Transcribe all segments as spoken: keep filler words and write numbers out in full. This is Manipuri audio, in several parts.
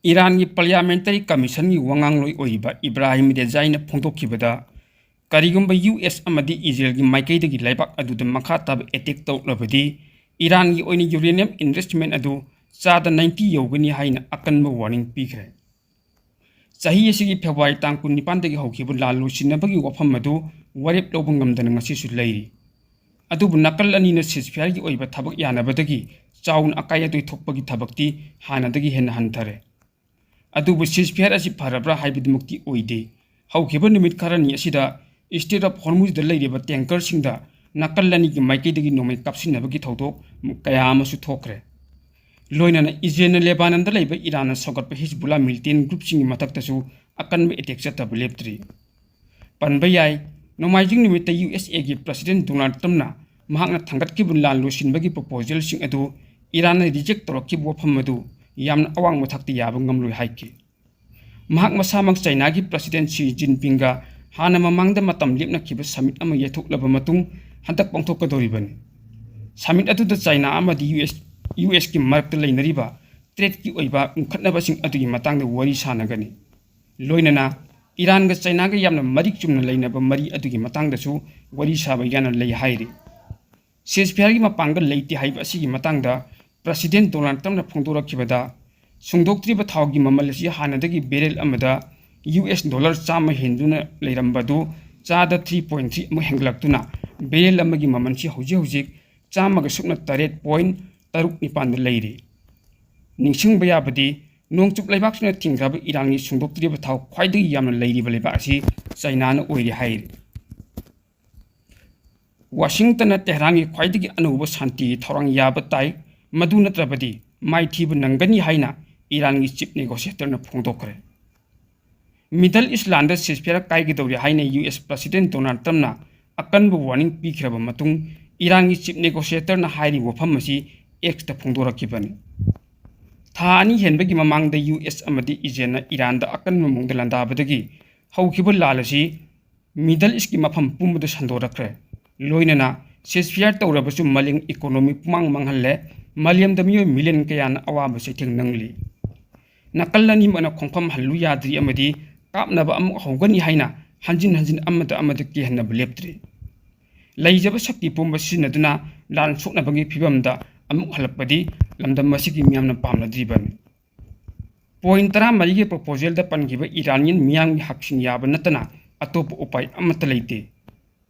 ꯏꯔꯥꯟꯒꯤ Parliamentary Commissionꯒꯤ ꯋꯥꯉꯥꯡꯂꯣꯏ ꯑꯣꯏꯔꯤꯕ ꯏꯕ꯭ꯔꯥꯍꯤꯝ ꯔꯦꯖꯥꯏꯅ ꯐꯣꯡꯗꯣꯛꯈꯤꯕꯗ, ꯀꯔꯤꯒꯨꯝꯕ ꯌꯨ ꯑꯦꯁ ꯑꯃꯗꯤ ꯏꯖꯔꯦꯜꯒꯤ ꯃꯥꯏꯀꯩꯗꯒꯤ ꯂꯩꯕꯥꯛ ꯑꯗꯨꯗ ꯃꯈꯥ ꯇꯥꯕ attack ꯇꯧꯔꯛꯂꯕꯗꯤ, ꯏꯔꯥꯟꯒꯤ ꯑꯣꯏꯅ uranium enrichment ꯑꯗꯨ ꯆꯥꯗ ninety ꯌꯧꯒꯅꯤ ꯍꯥꯏꯅ ꯑꯀꯟꯕ warning ꯄꯤꯈ꯭ꯔꯦ꯫ ꯆꯍꯤ ꯑꯁꯤꯒꯤ February ꯇꯥꯡ ꯀꯨꯟꯅꯤꯄꯥꯟꯗꯒꯤ ꯍꯧꯈꯤꯕ ꯂꯥꯟ ꯂꯣꯏꯁꯤꯟꯅꯕꯒꯤ ꯋꯥꯐꯝ ꯑꯗꯨ ꯋꯥꯔꯦꯞ ꯂꯧꯕ ꯉꯝꯗꯅ ꯉꯁꯤꯁꯨ ꯂꯩꯔꯤ꯫ ꯑꯗꯨꯕꯨ ꯅꯥꯀꯜ ꯑꯅꯤꯅ ceasefire ꯒꯤ ꯑꯣꯏꯕ ꯊꯕꯛ ꯌꯥꯅꯕꯗꯒꯤ ꯆꯥꯎꯅ ꯑꯀꯥꯏ ꯑꯇꯣꯏ ꯊꯣꯛꯄꯒꯤ ꯊꯕꯛꯇꯤ ꯍꯥꯟꯅꯗꯒꯤ ꯍꯦꯟꯅ ꯍꯟꯊꯔꯦ꯫ ꯑꯗꯨꯕꯨ ceasefire ꯑꯁꯤ ꯐꯔꯕ꯭ꯔꯥ ꯍꯥꯏꯕꯗꯨꯃꯛꯇꯤ ꯑꯣꯏꯗꯦ꯫ ꯍꯧꯈꯤꯕ ꯅꯨꯃꯤꯠ ꯈꯔꯅꯤ ꯑꯁꯤꯗ Strait of Hormuz ꯗ ꯂꯩꯔꯤꯕ tanker ꯁꯤꯡꯗ ꯅꯥꯀꯜ ꯑꯅꯤꯒꯤ ꯃꯥꯏꯀꯩꯗꯒꯤ ꯅꯣꯡꯃꯩ ꯀꯥꯞꯁꯤꯟꯅꯕꯒꯤ ꯊꯧꯗꯣꯛ ꯀꯌꯥ ꯑꯃꯁꯨ ꯊꯣꯛꯈ꯭ꯔꯦ꯫ ꯂꯣꯏꯅꯅ ꯏꯖꯔꯦꯜꯅ ꯂꯦꯕꯥꯅꯟꯗ ꯂꯩꯕ ꯏꯔꯥꯟꯅ ꯁꯧꯒꯠꯄ ꯍꯤꯖꯕꯨꯜꯂꯥ militant group ꯁꯤꯡꯒꯤ ꯃꯊꯛꯇꯁꯨ ꯑꯀꯟꯕ attack ꯆꯠꯇꯕ ꯂꯦꯞꯇ꯭ꯔꯤ꯫ ꯄꯟꯕ ꯌꯥꯏ, ꯅꯣꯡꯃꯥꯏꯖꯤꯡ ꯅꯨꯃꯤꯠꯇ ꯌꯨ ꯑꯦꯁ ꯑꯦ ꯒꯤ President Donald Trump ꯅ ꯃꯍꯥꯛꯅ ꯊꯥꯡꯒꯠꯈꯤꯕ ꯂꯥꯟ ꯂꯣꯏꯁꯤꯟꯕꯒꯤ proposal ꯁꯤꯡ ꯑꯗꯨ ꯏꯔꯥꯟꯅ reject ꯇꯧꯔꯛꯈꯤꯕ ꯋꯥꯐꯝ ꯑꯗꯨ ꯌꯥꯝꯅ ꯑꯋꯥꯡꯕ ꯊꯥꯛꯇ ꯌꯥꯕ ꯉꯝꯂꯣꯏ ꯍꯥꯏꯈꯤ꯫ ꯃꯍꯥꯛ ꯃꯁꯥꯃꯛ ꯆꯥꯏꯅꯥꯒꯤ President Xi Jinping ꯒ ꯍꯥꯟꯅ ꯃꯃꯥꯡꯗ ꯃꯇꯝ ꯂꯦꯞꯅꯈꯤꯕ summit ꯑꯃ ꯌꯩꯊꯣꯛꯂꯕ ꯃꯇꯨꯡ ꯍꯟꯗꯛ ꯄꯥꯡꯊꯣꯛꯀꯗꯧꯔꯤꯕꯅꯤ꯫ Summit ꯑꯗꯨꯗ ꯆꯥꯏꯅꯥ ꯑꯃꯗꯤ ꯌꯨ ꯑꯦꯁ, ꯌꯨ ꯑꯦꯁ ꯀꯤ ꯃꯔꯛꯇ ꯂꯩꯅꯔꯤꯕ trade ꯀꯤ ꯑꯣꯏꯕ ꯎꯪꯈꯠꯅꯕꯁꯤꯡ ꯑꯗꯨꯒꯤ ꯃꯇꯥꯡꯗ ꯋꯥꯔꯤ ꯁꯥꯟꯅꯒꯅꯤ꯫ ꯂꯣꯏꯅꯅ ꯏꯔꯥꯟꯒ ꯆꯥꯏꯅꯥꯒ ꯌꯥꯝꯅ ꯃꯔꯤꯛ ꯆꯨꯝꯅ ꯂꯩꯅꯕ ꯃꯔꯤ ꯑꯗꯨꯒꯤ ꯃꯇꯥꯡꯗꯁꯨ ꯋꯥꯔꯤ ꯁꯥꯕ ꯌꯥꯅ ꯂꯩ ꯍꯥꯏꯔꯤ꯫ Ceasefire ꯒꯤ ꯃꯄꯥꯡꯒꯜ ꯂꯩꯇꯦ ꯍꯥꯏꯕ ꯑꯁꯤꯒꯤ ꯃꯇꯥꯡꯗ President Donald Trump ꯅ ꯐꯣꯡꯗꯣꯔꯛꯈꯤꯕꯗ, ꯁꯨꯡꯗꯣꯛꯇ꯭ꯔꯤꯕ ꯊꯥꯎꯒꯤ ꯃꯃꯜ ꯑꯁꯤ ꯍꯥꯟꯅꯗꯒꯤ barrel ꯑꯃꯗ ꯌꯨ ꯑꯦꯁ dollar ꯆꯥꯝꯃ ꯍꯦꯟꯗꯨꯅ ꯂꯩꯔꯝꯕ ꯑꯗꯨ ꯆꯥꯗ three point three ꯑꯃꯨꯛ ꯍꯦꯟꯒꯠꯂꯛꯇꯨꯅ barrel ꯑꯃꯒꯤ ꯃꯃꯜꯁꯤ ꯍꯧꯖꯤꯛ ꯍꯧꯖꯤꯛ ꯆꯥꯝꯃꯒ ꯁꯨꯞꯅ ꯇꯔꯦꯠ point ꯇꯔꯨꯛ ꯅꯤꯄꯥꯟꯗ ꯂꯩꯔꯤ꯫ ꯅꯤꯡꯁꯤꯡꯕ ꯌꯥꯕꯗꯤ, ꯅꯣꯡꯆꯨꯞ ꯂꯩꯕꯥꯛꯁꯤꯡꯅ ꯊꯤꯡꯈ꯭ꯔꯕ ꯏꯔꯥꯟꯒꯤ ꯁꯨꯡꯗꯣꯛꯇ꯭ꯔꯤꯕ ꯊꯥꯎ ꯈ꯭ꯋꯥꯏꯗꯒꯤ ꯌꯥꯝꯅ ꯂꯩꯔꯤꯕ ꯂꯩꯕꯥꯛ ꯑꯁꯤ ꯆꯥꯏꯅꯥꯅ ꯑꯣꯏꯔꯤ ꯍꯥꯏꯔꯤ꯫ ꯋꯥꯁꯤꯡꯇꯟꯅ ꯇꯦꯍꯔꯥꯟꯒꯤ ꯈ꯭ꯋꯥꯏꯗꯒꯤ ꯑꯅꯧꯕ ꯁꯥꯟꯇꯤꯒꯤ ꯊꯧꯔꯥꯡ ꯌꯥꯕ ꯇꯥꯏ, ꯃꯗꯨ ꯅꯠꯇ꯭ꯔꯕꯗꯤ ꯃꯥꯏꯊꯤꯕ ꯅꯪꯒꯅꯤ ꯍꯥꯏꯅ ꯏꯔꯥꯟꯒꯤ chief negotiator ꯅ ꯐꯣꯡꯗꯣꯛꯈ꯭ꯔꯦ꯫ Middle East ꯂꯥꯟꯗ ceasefire ꯀꯥꯏꯒꯗꯧꯔꯤ ꯍꯥꯏꯅ U S President Donald Trump ꯅ ꯑꯀꯟꯕ warning ꯄꯤꯈ꯭ꯔꯕ ꯃꯇꯨꯡ, ꯏꯔꯥꯟꯒꯤ chief negotiator ꯅ ꯍꯥꯏꯔꯤꯕ ꯋꯥꯐꯝ ꯑꯁꯤ X ꯇ ꯐꯣꯡꯗꯣꯔꯛꯈꯤꯕꯅꯤ꯫ ꯊꯥ ꯑꯅꯤ ꯍꯦꯟꯕꯒꯤ ꯃꯃꯥꯡꯗ ꯌꯨ ꯑꯦꯁ ꯑꯃꯗꯤ ꯏꯖꯔꯦꯜꯅ ꯏꯔꯥꯟꯗ ꯑꯀꯟꯕ ꯃꯑꯣꯡꯗ ꯂꯥꯟꯗꯥꯕꯗꯒꯤ ꯍꯧꯈꯤꯕ ꯂꯥꯟ ꯑꯁꯤ Middle East ꯀꯤ ꯃꯐꯝ ꯄꯨꯝꯕꯗ ꯁꯟꯗꯣꯔꯛꯈ꯭ꯔꯦ꯫ ꯂꯣꯏꯅꯅ ceasefire ꯇꯧꯔꯕꯁꯨ ꯃꯥꯂꯦꯝ economy ꯄꯨꯡꯃꯥꯡ ꯃꯥꯡꯍꯜꯂꯦ, ꯃꯥꯂꯦꯝꯗ ꯃꯤꯑꯣꯏ million ꯀꯌꯥꯅ ꯑꯋꯥꯕ ꯆꯩꯊꯦꯡ ꯅꯪꯂꯤ꯫ ꯅꯥꯀꯜ ꯑꯅꯤꯃꯛꯅ ꯈꯣꯡꯐꯝ ꯍꯜꯂꯨ ꯌꯥꯗ꯭ꯔꯤ ꯑꯃꯗꯤ ꯀꯥꯞꯅꯕ ꯑꯃꯨꯛ ꯍꯧꯒꯅꯤ ꯍꯥꯏꯅ ꯍꯟꯖꯤꯟ ꯍꯟꯖꯤꯟ ꯑꯃꯗ ꯑꯃꯗ ꯀꯤꯍꯟꯅꯕ ꯂꯦꯞꯇ꯭ꯔꯤ꯫ ꯂꯩꯖꯕ ꯁꯛꯇꯤ ꯄꯨꯝꯕ ꯁꯤꯖꯤꯟꯅꯗꯨꯅ ꯂꯥꯟ ꯁꯣꯛꯅꯕꯒꯤ ꯐꯤꯕꯝꯗ ꯑꯃꯨꯛ ꯍꯜꯂꯛꯄꯗꯤ ꯂꯝꯗꯝ ꯑꯁꯤꯒꯤ ꯃꯤꯌꯥꯝꯅ ꯄꯥꯝꯅꯗ꯭ꯔꯤꯕꯅꯤ꯫ Point ꯇꯔꯥꯃꯔꯤꯒꯤ proposalꯗ ꯄꯟꯈꯤꯕ ꯏꯔꯥꯅꯤꯌꯟ ꯃꯤꯌꯥꯝꯒꯤ ꯍꯛꯁꯤꯡ ꯌꯥꯕ ꯅꯠꯇꯅ ꯑꯇꯣꯞꯄ ꯎꯄꯥꯏ ꯑꯃꯠꯇ ꯂꯩꯇꯦ꯫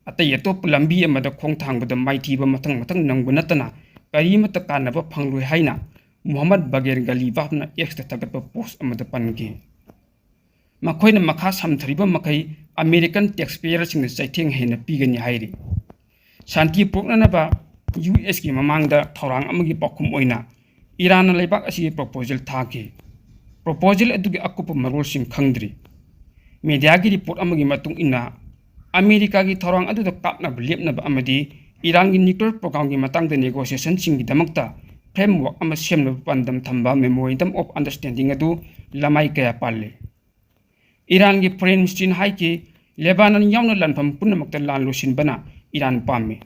ꯑꯇꯩ ꯑꯇꯣꯞꯄ ꯂꯝꯕꯤ ꯑꯃꯗ ꯈꯣꯡ ꯊꯥꯡꯕꯗ ꯃꯥꯏꯊꯤꯕ ꯃꯊꯪ ꯃꯊꯪ ꯅꯪꯕ ꯅꯠꯇꯅ ꯀꯔꯤꯃꯠꯇ ꯀꯥꯟꯅꯕ ꯐꯪꯂꯣꯏ ꯍꯥꯏꯅ ꯃꯨꯍꯝꯃꯗ ꯕꯒꯦꯔ ꯒꯂꯤꯕꯥꯐꯅ Xꯇ ꯊꯥꯒꯠꯄ post ꯑꯃꯗ ꯄꯟꯈꯤ꯫ ꯃꯈꯣꯏꯅ ꯃꯈꯥ ꯁꯝꯊꯔꯤꯕ ꯃꯈꯩ American taxpayerꯁꯤꯡꯅ ꯆꯩꯊꯦꯡ ꯍꯦꯟꯅ ꯄꯤꯒꯅꯤ ꯍꯥꯏꯔꯤ꯫ ꯁꯥꯟꯇꯤ ꯄꯨꯔꯛꯅꯅꯕ USꯀꯤ ꯃꯃꯥꯡꯗ ꯊꯧꯔꯥꯡ ꯑꯃꯒꯤ ꯄꯥꯎꯈꯨꯝ ꯑꯣꯏꯅ ꯏꯔꯥꯟꯅ ꯂꯩꯕꯥꯛ ꯑꯁꯤꯒꯤ proposal ꯊꯥꯈꯤ꯫ Proposal ꯑꯗꯨꯒꯤ ꯑꯀꯨꯞꯄ ꯃꯔꯣꯜꯁꯤꯡ ꯈꯪꯗ꯭ꯔꯤ꯫ Mediaꯒꯤ report ꯑꯃꯒꯤ ꯃꯇꯨꯡ ꯏꯟꯅ, ꯑꯃꯦꯔꯤꯀꯥꯒꯤ ꯊꯧꯔꯥꯡ ꯑꯗꯨꯗ ꯀꯥꯞꯅꯕ ꯂꯦꯞꯅꯕ ꯑꯃꯗꯤ ꯏꯔꯥꯟꯒꯤ nuclear programꯒꯤ ꯃꯇꯥꯡꯗ negotiationꯁꯤꯡꯒꯤꯗꯃꯛꯇ framework ꯑꯃ ꯁꯦꯝꯅꯕ ꯄꯥꯟꯗꯝ ꯊꯝꯕ memorandum of understanding ꯑꯗꯨ ꯂꯃꯥꯏ ꯀꯌꯥ ꯄꯥꯜꯂꯤ꯫ ꯏꯔꯥꯟꯒꯤ foreign ministryꯅ ꯍꯥꯏꯈꯤ, ꯂꯦꯕꯥꯅꯟ ꯌꯥꯎꯅ ꯂꯥꯟꯐꯝ ꯄꯨꯝꯅꯃꯛꯇ ꯂꯥꯟ ꯂꯣꯏꯁꯤꯟꯕꯅ ꯏꯔꯥꯟ ꯄꯥꯝꯃꯤ꯫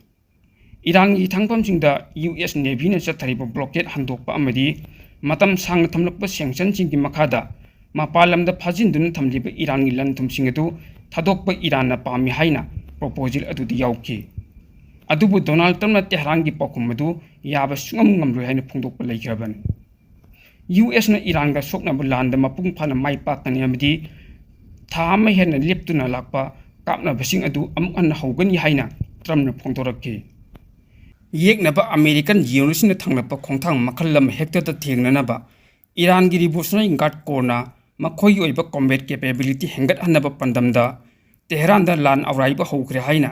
ꯏꯔꯥꯟꯒꯤ ꯍꯤꯊꯥꯡꯐꯝꯁꯤꯡꯗ US Navyꯅ ꯆꯠꯊꯔꯤꯕ blockade ꯍꯟꯗꯣꯛꯄ ꯑꯃꯗꯤ ꯃꯇꯝ ꯁꯥꯡꯅ ꯊꯝꯂꯛꯄ sanctionꯁꯤꯡꯒꯤ ꯃꯈꯥꯗ ꯃꯄꯥꯟ ꯂꯝꯗ ꯐꯥꯖꯤꯟꯗꯨꯅ ꯊꯝꯂꯤꯕ ꯏꯔꯥꯟꯒꯤ ꯂꯟ ꯊꯨꯝꯁꯤꯡ ꯑꯗꯨ ꯊꯥꯗꯣꯛꯄ ꯏꯔꯥꯟꯅ ꯄꯥꯝꯃꯤ ꯍꯥꯏꯅ proposal ꯑꯗꯨꯗ ꯌꯥꯎꯈꯤ꯫ ꯑꯗꯨꯕꯨ ꯗꯣꯅꯥꯜꯗ ꯇ꯭ꯔꯝꯞꯅ ꯇꯦꯍꯔꯥꯟꯒꯤ ꯄꯥꯎꯈꯨꯝ ꯑꯗꯨ ꯌꯥꯕ ꯁꯨꯡꯉꯝ ꯉꯝꯂꯣꯏ ꯍꯥꯏꯅ ꯐꯣꯡꯗꯣꯛꯄ ꯂꯩꯈ꯭ꯔꯕꯅꯤ꯫ USꯅ ꯏꯔꯥꯟꯒ ꯁꯣꯛꯅꯕ ꯂꯥꯟꯗ ꯃꯄꯨꯡ ꯐꯥꯅ ꯃꯥꯏ ꯄꯥꯛꯀꯅꯤ ꯑꯃꯗꯤ ꯊꯥ ꯑꯃ ꯍꯦꯟꯅ ꯂꯦꯞꯇꯨꯅ ꯂꯥꯛꯄ ꯀꯥꯞꯅꯕꯁꯤꯡ ꯑꯗꯨ ꯑꯃꯨꯛ ꯍꯟꯅ ꯍꯧꯒꯅꯤ ꯍꯥꯏꯅ ꯇ꯭ꯔꯝꯞꯅ ꯐꯣꯡꯗꯣꯔꯛꯈꯤ꯫ ꯌꯦꯛꯅꯕ American journalistꯅ ꯊꯥꯡꯂꯛꯄ ꯈꯣꯡꯊꯥꯡ ꯃꯈꯜ ꯑꯃ ꯍꯦꯛꯇꯗ ꯊꯦꯡꯅꯅꯕ ꯏꯔꯥꯟꯒꯤ Revolutionary Guard Corpsꯅ ꯃꯈꯣꯏꯒꯤ ꯑꯣꯏꯕ combat capability ꯍꯦꯟꯒꯠꯍꯟꯅꯕ ꯄꯥꯟꯗꯝꯗ ꯇꯦꯍꯔꯥꯟꯗ ꯂꯥꯟ ꯑꯧꯔꯥꯏꯕ ꯍꯧꯈ꯭ꯔꯦ ꯍꯥꯏꯅ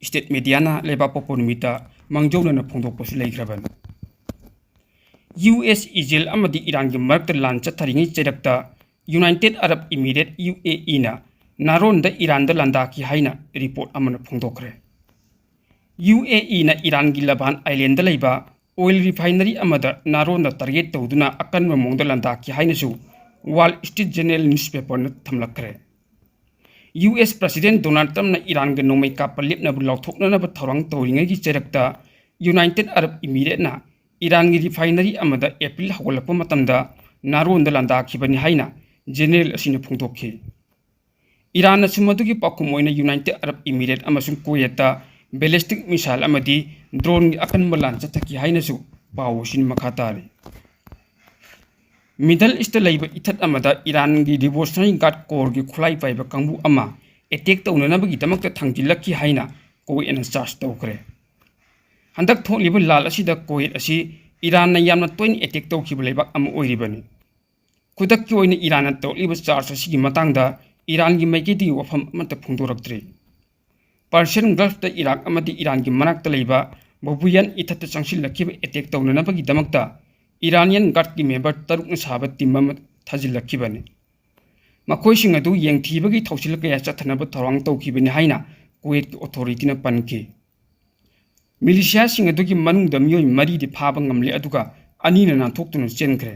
state mediaꯅ ꯂꯩꯕꯥꯛꯄꯣꯛꯄ ꯅꯨꯃꯤꯠꯇ ꯃꯥꯡꯖꯧꯅꯅ ꯐꯣꯡꯗꯣꯛꯄꯁꯨ ꯂꯩꯈ꯭ꯔꯕꯅꯤ꯫ US, ꯏꯖꯔꯦꯜ ꯑꯃꯗꯤ ꯏꯔꯥꯟꯒꯤ ꯃꯔꯛꯇ ꯂꯥꯟ ꯆꯠꯊꯔꯤꯉꯩ ꯆꯩꯔꯛꯇ United Arab Emirates, UAEꯅ ꯅꯥꯔꯣꯟꯗ ꯏꯔꯥꯟꯗ ꯂꯥꯟꯗꯥꯈꯤ ꯍꯥꯏꯅ report ꯑꯃꯅ ꯐꯣꯡꯗꯣꯛꯈ꯭ꯔꯦ꯫ UAEꯅ ꯏꯔꯥꯟꯒꯤ ꯂꯕꯥꯟ islandꯗ ꯂꯩꯕ oil refinery ꯑꯃꯗ ꯅꯥꯔꯣꯟꯗ target ꯇꯧꯗꯨꯅ ꯑꯀꯟꯕ ꯃꯑꯣꯡꯗ ꯂꯥꯟꯗꯥꯈꯤ ꯍꯥꯏꯅꯁꯨ Wall Street Journal newspaperꯅ ꯊꯝꯂꯛꯈ꯭ꯔꯦ꯫ US President Donald Trumpꯅ ꯏꯔꯥꯟꯒ ꯅꯣꯡꯃꯩ ꯀꯥꯞꯄ ꯂꯦꯞꯅꯕ ꯂꯥꯎꯊꯣꯛꯅꯅꯕ ꯊꯧꯔꯥꯡ ꯇꯧꯔꯤꯉꯩꯒꯤ ꯆꯩꯔꯛꯇ United Arab Emiratesꯅ ꯏꯔꯥꯟꯒꯤ refinery ꯑꯃꯗ ꯑꯦꯄ꯭ꯔꯤꯜ ꯍꯧꯒꯠꯂꯛꯄ ꯃꯇꯝꯗ ꯅꯥꯔꯣꯟꯗ ꯂꯥꯟꯗꯥꯈꯤꯕꯅꯤ ꯍꯥꯏꯅ ꯖꯦꯅꯔꯦꯜ ꯑꯁꯤꯅ ꯐꯣꯡꯗꯣꯛꯈꯤ꯫ ꯏꯔꯥꯟꯅꯁꯨ ꯃꯗꯨꯒꯤ ꯄꯥꯎꯈꯨꯝ ꯑꯣꯏꯅ ꯌꯨꯅꯥꯏꯇꯦꯗ ꯑꯔꯕ ꯏꯃꯤꯔꯦꯠ ꯑꯃꯁꯨꯡ ꯀꯨꯋꯦꯠꯇ ꯕꯦꯂꯤꯁꯇꯤꯛ ꯃꯤꯁꯥꯏꯜ ꯑꯃꯗꯤ ꯗ꯭ꯔꯣꯟꯒꯤ ꯑꯀꯟꯕ ꯂꯥꯟ ꯆꯠꯊꯈꯤ ꯍꯥꯏꯅꯁꯨ ꯄꯥꯎ ꯑꯁꯤꯅ ꯃꯈꯥ ꯇꯥꯔꯤ꯫ ꯃꯤꯗꯜ ꯏꯁꯇ ꯂꯩꯕ ꯏꯊꯠ ꯑꯃꯗ ꯏꯔꯥꯟꯒꯤ ꯔꯤꯚꯣꯂꯨꯁꯅꯔꯤ ꯒꯥꯔꯗ ꯀꯣꯔꯒꯤ ꯈꯨꯠꯂꯥꯏ ꯄꯥꯏꯕ ꯀꯥꯡꯕꯨ ꯑꯃ ꯑꯦꯇꯦꯛ ꯇꯧꯅꯅꯕꯒꯤꯗꯃꯛꯇ ꯊꯥꯡꯖꯤꯜꯂꯛꯈꯤ ꯍꯥꯏꯅ ꯀꯨꯋꯦꯠꯅ ꯆꯥꯔꯖ ꯇꯧꯈ꯭ꯔꯦ꯫ ꯍꯟꯗꯛ ꯊꯣꯛꯂꯤꯕ ꯂꯥꯜ ꯑꯁꯤꯗ ꯀꯨꯋꯦꯠ ꯑꯁꯤ ꯏꯔꯥꯟꯅ ꯌꯥꯝꯅ ꯇꯣꯏꯅ ꯑꯦꯇꯦꯛ ꯇꯧꯈꯤꯕ ꯂꯩꯕꯥꯛ ꯑꯃ ꯑꯣꯏꯔꯤꯕꯅꯤ꯫ ꯈꯨꯗꯛꯀꯤ ꯑꯣꯏꯅ ꯏꯔꯥꯟꯅ ꯇꯧꯔꯛꯂꯤꯕ ꯆꯥꯔꯖ ꯑꯁꯤꯒꯤ ꯃꯇꯥꯡꯗ ꯏꯔꯥꯟꯒꯤ ꯃꯥꯏꯀꯩꯗꯒꯤ ꯋꯥꯐꯝ ꯑꯃꯠꯇ ꯐꯣꯡꯗꯣꯔꯛꯇ꯭ꯔꯤ꯫ ꯄꯥꯔꯁꯤꯌꯟ ꯒꯜꯐꯇ ꯏꯔꯥꯛ ꯑꯃꯗꯤ ꯏꯔꯥꯟꯒꯤ ꯃꯅꯥꯛꯇ ꯂꯩꯕ ꯕꯣꯕꯨꯌꯥꯟ ꯏꯊꯠꯇ ꯆꯪꯁꯤꯜꯂꯛꯈꯤꯕ ꯑꯦꯇꯦꯛ ꯇꯧꯅꯅꯕꯒꯤꯗꯃꯛꯇ ꯏꯔꯥꯅꯤꯌꯟ ꯒꯥꯔꯗꯀꯤ ꯃꯦꯝꯕꯔ ꯇꯔꯨꯛꯅ ꯁꯥꯕ ꯇꯤꯝ ꯑꯃ ꯊꯥꯖꯤꯜꯂꯛꯈꯤꯕꯅꯤ꯫ ꯃꯈꯣꯏꯁꯤꯡ ꯑꯗꯨ ꯌꯦꯡꯊꯤꯕꯒꯤ ꯊꯧꯁꯤꯜ ꯀꯌꯥ ꯆꯠꯊꯅꯕ ꯊꯧꯔꯥꯡ ꯇꯧꯈꯤꯕꯅꯤ ꯍꯥꯏꯅ ꯀꯨꯋꯦꯠꯀꯤ ꯑꯣꯊꯣꯔꯤꯇꯤꯅ ꯄꯟꯈꯤ꯫ ꯃꯤꯂꯤꯁꯤꯌꯥꯁꯤꯡ ꯑꯗꯨꯒꯤ ꯃꯅꯨꯡꯗ ꯃꯤꯑꯣꯏ ꯃꯔꯤꯗꯤ ꯐꯥꯕ ꯉꯝꯂꯦ, ꯑꯗꯨꯒ ꯑꯅꯤꯅ ꯅꯥꯟꯊꯣꯛꯇꯨꯅ ꯆꯦꯟꯈ꯭ꯔꯦ꯫